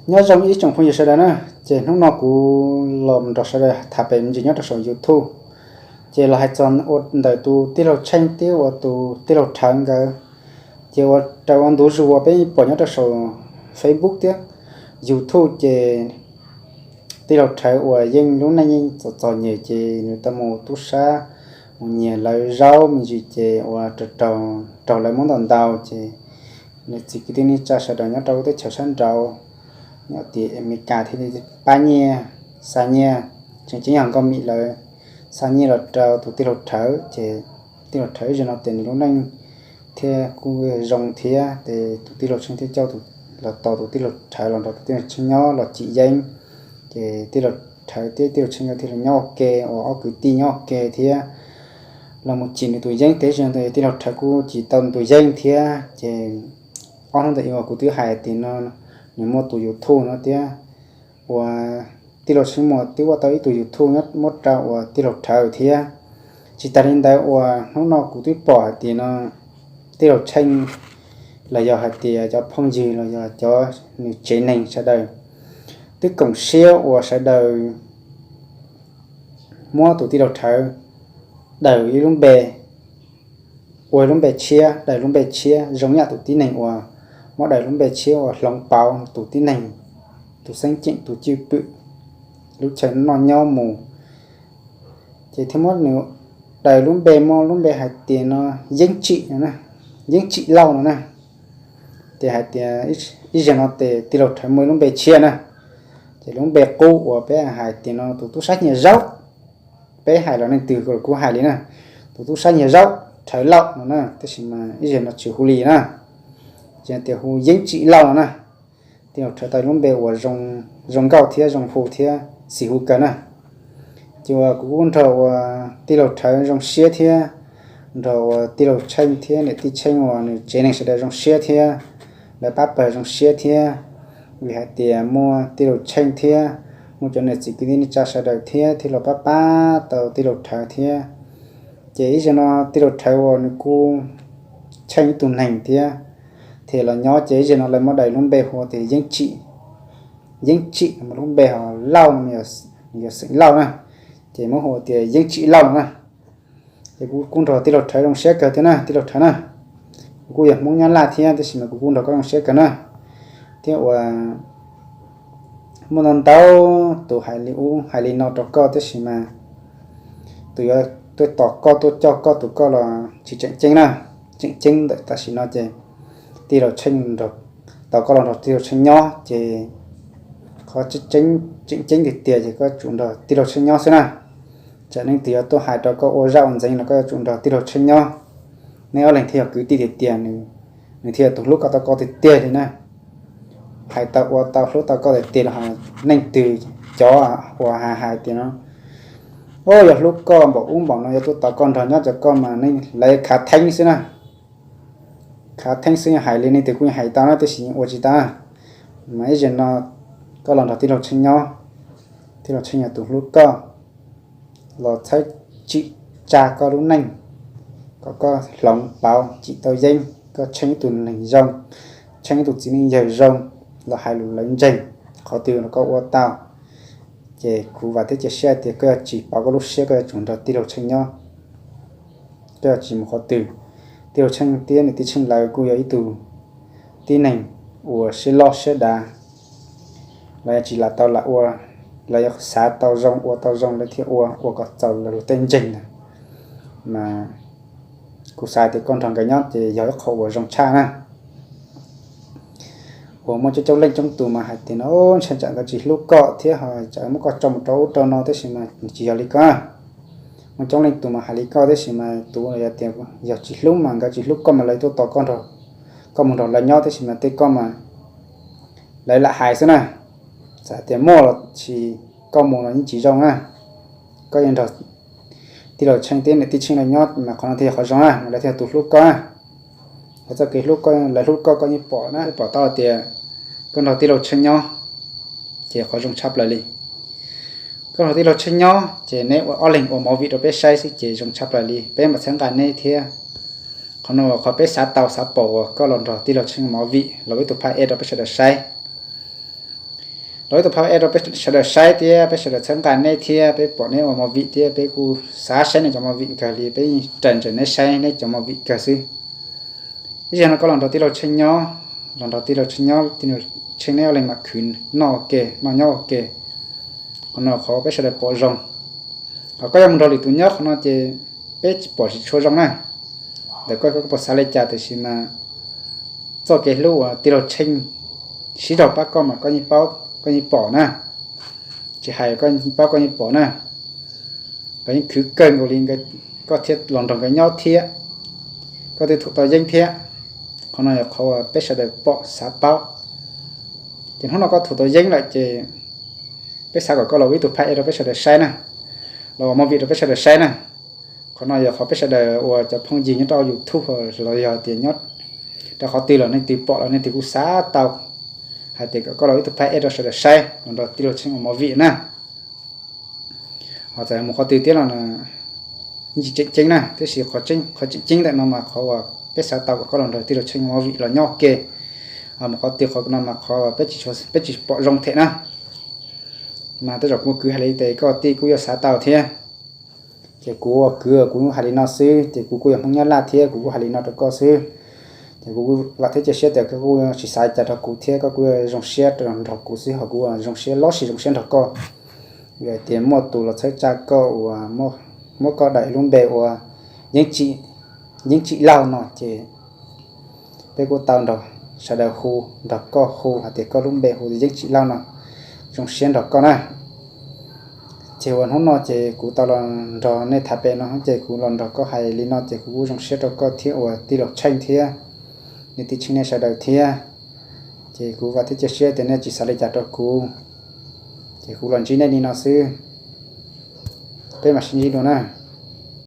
Nyob zoo ib tsoom phooj ywg sawv daws na, ces hnub no kuv los nrog sawv daws tham pem me ntsis nyob rau saum YouTube. Ces los hais txog ua ntawm tus tij laug Tsheej thiab ua tus tij laug Rhawv nkawd, ces ua raws ua ntu zus uas peb pom nyob rau saum Facebook thiab YouTube ces tij laug Rhawv uas yeej lub neej yeej txom txom nyem ces nws tau mus tub sab mus nyiag lawv zaub me ntsis ces ua raug lawv muab ntaus ntaus ces nws txiv kwv tij neej tsa sawv daws nyob rau lub teb chaws sab nraud, nyob tim Amelikas thiaj li pab nyiaj, xa nyiaj, tseem ceeb yog Nkauj Mim lawv xa nyiaj los rau tus tij laug Rhawv ces tij laug Rhawv ib zaug no tias nws lub neej thiab kuj zoo thiab ces tus tij laug Tsheej thiaj coj los tos tus tij laug Rhawv los nrog tus tij laug Tsheej nyob los cim yeeb. Ces tij laug Rhawv thiab tij laug Tsheej nkawd thiaj li nyob ua ke uas ob kwv tij nyob ua ke thiab los mus cim nws tus yeeb. Tab sis tij laug Rhawv kuj cim tau nws tus yeeb thiab ces ob hnub ntawd uas kuv twb hais tias no nws muaj tus YouTube no thiab uas tij laug Tsheej muaj twb ua tau ib tug YouTube nyob muab rau uas tij laug Rhawv thiab. Tsis tas li ntawd uas hnub no kuv twb pom hais tias no tij laug Tsheej los yog hais tias cov phooj ywg los yog cov nws tsev neeg sawv daws twb koom siab uas sawv daws muab tus tij laug Rhawv daws ib lub npe, ua lub npe tshiab, daws lub npe tshiab zoo yam tus tib neeg uas muab daws lub npe tshiab uas hloov pauv tus tib neeg, tus xeeb ceem tus cwj pwm lub chaw noj nyob mus. Ces thiaj muab nws daws lub npe, muab lub npe hais tias no Yeeb Tsim no, Yeeb Tsim Lauj no na. Ces hais tias ib zaug no ces tij laug Rhawv muaj lub npe tshiab na, ces lub npe qub uas peb hais tias no tus tub sab nyiag zaub, peb hais los leej twg los kuj hais li na, tus tub sab nyiag zaub Rhawv Lauj no na, tab sis mas ib zaug no tsis hu li na, ces tias hu Yeeb Tsim Lauj no na. Tij laug Rhawv tau lub npe uas zoo nkauj thiab zoo hu thiab xis hu kawg na. Ces uas kuv kuj nrog uas tij laug Rhawv zoo siab thiab nrog uas tij laug Tsheej thiab niam tij Tsheej uas nws tsev neeg sawv daws zoo siab thiab lawv pab pawg zoo siab thiab, vim hais tias muaj tij laug Tsheej thiab muaj cov niam txiv kwv tij neej tsa sawv daws thiab thiaj los pab pab tau tij laug Rhawv thiab. Ces ib zaug no tij laug Rhawv uas nws kuj tsheej ib tug neeg thiab, thiaj los nyob ces ib zaug no lawv muab daws lub npe hu tias Yeeb Tsim, Yeeb Tsim no lub npe ho Lauj no nws yog xeem Lauj na, ces muab hu tias Yeeb Tsim Lauj no na. Ces kuv kuj nrog tij laug Rhawv zoo siab kawg thiab na, tij laug Rhawv na, kuv kuj yog Hmoob Nyab Laj thiab tab sis mas kuv kuj nrog koj zoo siab kawg na. Thiab uas muaj ntau ntau tus hais li ub hais li no rau koj tab sis mas tus yuav tuaj tos koj tuaj coj koj tus koj los tsis tseem ceeb na. Tseem ceeb ntawm tam sim no ces tij laug Tsheej nrog, tos koj los nrog tij laug Tsheej nyob ces qhov tseem ceeb tiag tiag ces koj tsum nrog tij laug Tsheej nyob xwb na. Txawm leej twg yuav tuaj hais rau koj ua zaj ua ntxeev los koj yuav tsum nrog tij laug Tsheej nyob. Neb ob leeg thiaj yog kwv tij tiag tiag, nws thiaj yog tus hlub koj tau koj tiag tiag li na. Hais tau ua tau hlub tau koj tiag tiag los neej twg cov uas hais hais tias no, o, yog hlub koj npaum ub npaum no yuav tuaj tos koj nrog nyob cov koj mas lawv khav theeb xwb na. Khav theeb xwb, yog hais li neeg twg kuj hais tau na, tab sis ua tsis tau. Mas ib zaug no koj los nrog tij laug Tsheej nyob, tij laug Tsheej yog tus hlub koj, los txhawb tsim tsa koj lub neej, kom koj hloov pauv tsim tau yeeb, koj tsheej ib tug neeg zoo, tsheej ib tug txiv neej yawg zoo, los hais lus lawv ntseeg, qhov twg los koj ua tau. Ces kuv vam thiab cia siab tias koj yuav tsis pauv koj lub siab, koj yuav tsum nrog tij laug Tsheej nyob, koj yuav tsis mus qhov twg. Tij laug Tsheej thiab niam tij Tsheej lawv kuj yog ib tug tib neeg uas siab loj siab dav, lawv yuav tsis lam tau lam ua, lawv yuav xav tau zoo ua tau zoo lawv thiaj ua, ua kom txaus lawv lub teb ntseeg ntag. Mas kuv xav tias koj nrog nkawd nyob ces yog ib qho uas zoo tshaj na. Uas muaj coob coob leej coob tus mas hais tias no ntshai tsam nkawd tsis hlub koj thiab ho tsam muab koj tso mus rau ub rau no, tab sis mas tsis yog li ko. Muaj coob leej tus mas hais li koj, tab sis mas tus yog tias yog tsis hlub mas nkawd tsis hlub koj mas lawv tuaj tos koj, koj mus nrog lawv nyob, tab sis mas tej koj mas lawv lam hais xwb na. Txawm tias muaj los sis koj mus los yeej tsis zoo na. Koj yuav nrog tij laug Tsheej thiab niam tij Tsheej lawv nyob mas qhov no thiaj yog qhov zoo na, mas lawv thiaj yog tus hlub koj na. Lawv txoj kev hlub koj, lawv hlub koj koj yeej pom na, pom tau tias koj nrog tij laug Tsheej nyob ces qhov zoo tshaj plaws li. Koj nrog tij laug Tsheej nyob ces neb ua ob leeg ua movie rau peb saib xwb ces zoo tshaj plaws li, peb mam txhawb nqa neb thiab. Qhov no qhov peb xav tau xav pom uas koj los nrog tij laug Tsheej movie los ua ib tug phaj ej rau peb sawv daws saib. Los ib tug phaj e rau peb sawv daws saib thiab peb sawv daws txhawb nqa neb thiab peb pom neb ua movie thiab peb kuj xav saib nej cov movie kawg li, peb raws nraim neb saib neb cov movie kawg xwb. Ib zaug no koj los nrog tij laug Tsheej nyob, los nrog tij laug Tsheej nyob, tij laug Tsheej neb ob leeg mam khwv noj ua ke, noj nyob ua ke. Qhov no qhov peb sawv daws pom zoo. Ho koj yuav mus nrog lwm tus nyob qhov no ces peb tsis pom tsis tshua zoo na. Ntawm koj koj puas xav li cas tiam sis mas txoj kev hlub uas tij laug Tsheej sib raug pab koj mas koj yeej paub, koj yeej pom na. Tsis hais koj yeej paub koj yeej pom na. Nkawd yeej khwv kawg nkaus li, koj thiaj los nrog nkawd nyob thiab, koj twb thum tau yeeb thiab. Qhov no yog qhov uas peb sawv daws pom xav paub. Ces hnub no koj thum tau yeeb lawm ces peb xav kom koj los ua ib tug phaj e rau peb sawv daws saib na, los ua movie rau peb sawv daws saib na. Qhov no yog qhov peb sawv daws uas cov phooj ywg nyob rau YouTube los yog tias nyob rau qhov twg los leej twg pom los leej twg kuj xav tau hais tias kom koj los ib tug phaj e rau sawv daws saib los nrog tij laug Tsheej ua movie na. Ho txawm mus qhov twg thiab los yeej tsis tseem ceeb na, tiam sis qhov tseem ceeb ntawm no mas qhov uas peb xav tau kom koj los nrog tij laug Tsheej ua movie los nyob ua ke. Ho mus qhov twg qhov no mas qhov peb tsis pom zoo them na. Mas tej zaum kuv kwv hais li tes koj tij kuj yuav xav tau thiab. Ces kuv ua kwv kuv hais li no xwb ces kuv kuj yog Hmoob Nyab Laj thiab kuv kuj hais li no rau koj xwb. Ces kuv vam thiab cia siab tias koj kuj tsis xav li cas rau kuv thiab koj kuj zoo siab nrog kuv xwb, ho kuv zoo siab, loj sis zoo siab nrog koj. Vim hais tias muaj tus los txhawb tsa koj uas muab koj daim lub npe ua Yeeb Tsim Lauj no ces peb kuj tau nrog sawv daws hu, nrog koj hu hais tias koj lub npe hu Yeeb Tsim Lauj no, zoo siab nrog koj na. Ces uas hnub no ces kuv tau los nrog nej tham pem no ces kuv los nrog koj hais li no ces kuv kuj zoo siab rau koj thiab uas tij laug Tsheej thiab niam tij Tsheej nej sawv daws thiab. Ces kuv vam thiab cia siab tias nej tsis xav li cas rau kuv. Ces kuv los ntsib nej li no xwb, peb mam sib ntsib dua na.